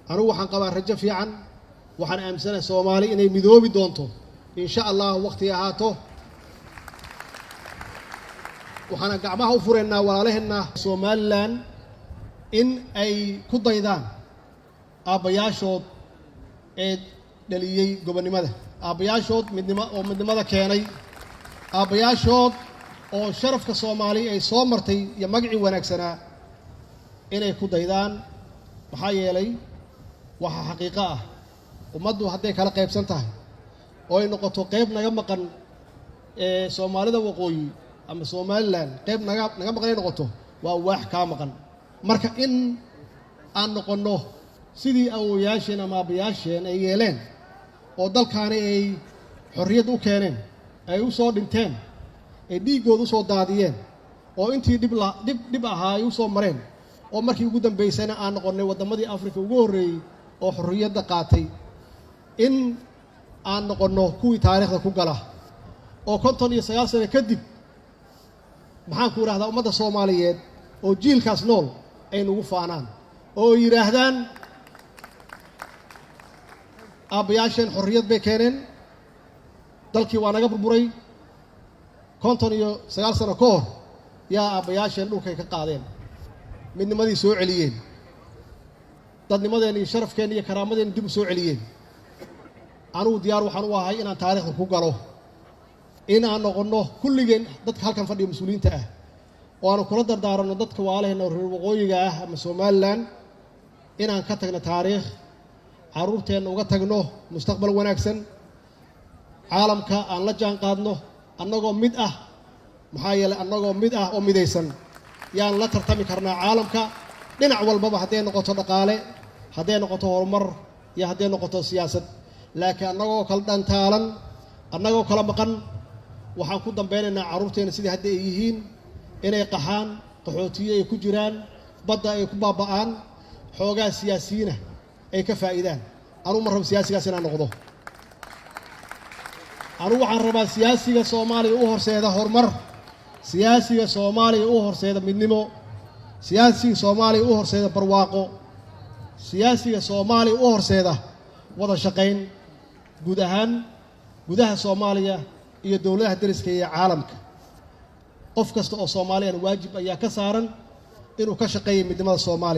Anugu waxaan qabaa rajo fiican. Waxaan aaminsanahay Soomaali inay midoobi doonto, insha Allah, waqti ahaato. Waxaana gacmaha u furaynaa walaalaheenna Somaliland in ay ku daydaan aabbayaashood ee dhaliyey gobonnimada, aabbayaashood midnimo oo midnimada keenay, aabbayaashood oo sharafka Soomaali ay soo martay iyo magacii wanaagsanaa inay ku daydaan. Maxaa yeelay, waxaa xaqiiqo ah, ummaddu hadday kala qaybsan tahay oo ay noqoto qayb naga maqan ee Soomaalida waqooyi ama Somaliland, qayb naga maqan ay noqoto, waa waax kaa maqan. Marka in aan noqonno sidii awowayaasheen ama aabbayaasheen ay yeeleen oo dalkaani ay xorriyad u keeneen, ay u soo dhinteen, ay dhiiggooda u soo daadiyeen, oo intii dhib la dhib dhib ahaa ay u soo mareen, oo markii ugu dambaysana aan noqonnay waddamadii Afrika ugu horreeyey oo xorriyadda qaatay, in aan noqonno kuwii taariikhda ku gala oo 59 sano kadib, maxaan ku idhahdaa, ummadda Soomaaliyeed oo jiilkaas nool ay nagu faanaan oo ay yidhaahdaan, "Aabbayaasheen xorriyad bay keeneen, dalkii waa naga burburay 59 sano ka hor, yaa aabbayaasheen dhulkay ka qaadeen, midnimadii soo celiyeen, dadnimadeenna iyo sharafkeenna iyo karaamadeenna dib u soo celiyeen." Anugu diyaar waxaan u ahay inaan taariikhda ku galo, in aan noqonno kulligeen dadka halkan fadhiya mas-uuliyiinta ah, oo aanu kula dardaaranno dadka waalaheenna oo reer waqooyiga ah ama Somaliland inaan ka tagno taariikh, carruurteenna uga tagno mustaqbal wanaagsan, caalamka aan la jaan qaadno annagoo mid ah. Maxaa yeelay, annagoo mid ah oo midaysan yaan la tartami karnaa caalamka dhinac walbaba, hadday noqoto dhaqaale, hadday noqoto horumar iyo hadday noqoto siyaasad. Laakiin annagoo kala dhantaalan, annagoo kala maqan, waxaan ku dambeynaynaa carruurteena sidii hadda ay yihiin, inay qaxaan, qaxootiye ay ku jiraan, badda ay ku baaba'aan, xoogaa siyaasiyiina ay ka faa'iidaan. Anugu ma rabo siyaasigaas inaan noqdo. Anugu waxaan rabaa siyaasiga Soomaaliya u horseeda horumar, siyaasiga Soomaaliya u horseeda midnimo, siyaasiga Soomaaliya u horseeda barwaaqo, siyaasiga Soomaaliya u horseeda wada shaqayn guud ahaan gudaha Soomaaliya iyo dowladaha deriska iyo caalamka. Qof kasta oo Soomaaliyana waajib ayaa ka saaran inuu ka shaqeeya midnimada Soomaaliya.